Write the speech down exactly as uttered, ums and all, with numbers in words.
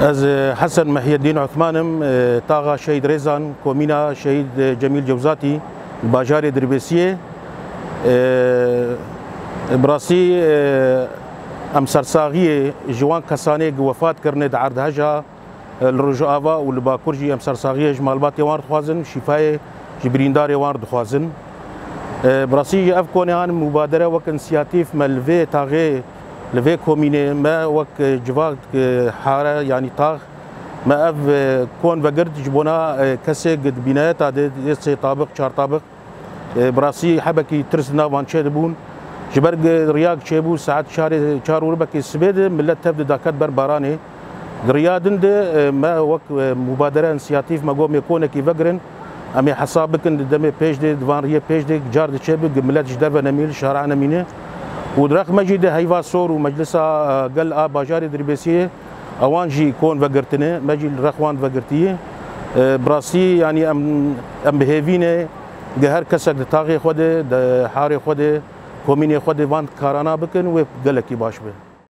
Ez, e, Hesen Mehyeddîn Osman im, e, taxa Şehîd Rêzan, komîna Şehîd, e, Cemîl Cewzatî, bajarê Dirbêsiyê. E, bi rastî, e, em sersaxiyê ji wan kesanê ku wefat kirine di erdheja, e, li Rojava û li Bakur jî em sersaxiyê ji malbatê wan re dixwazin, şîfayê ji birîndarê wan re dixwazin. E, bi rastî jî ev konê han mubadere wek însiyatîf me li vê taxê, li vê komînê me wek, e, civak, e, hare, yanî tax, me ev, e, kon vegirt ji bona, e, kesê ku di bînayeta de yê sê tabiq, çar tabiq, e, bi rastî hebekî tirs di nav wan çêdibûn. Ji ber ku riya çêbû saet çarê, çar û ribekê sibê de millet tev dida ket ber baranê. Di riya din de, e, me wek, e, mubadere, însiyatîf me got, em ê konekî vegirin. Em ê hesab bikin di demê pêş de, di van riyê pêş de car diçe bi, ku millet ji derve nemîne, li şara nemîne. Û di rex me jî de heyva sor û meclisa, e, gel a bajarê Dirbêsiyê, ewan jî kon vegirtine, me jî li rex wan vegirtiye. E, bi rastî, yanî em, em bi hêvî ne, ku her kesek di taxê xwe de, di harê xwe de, komînê xwe de van karana bikin, wê gelekî baş be.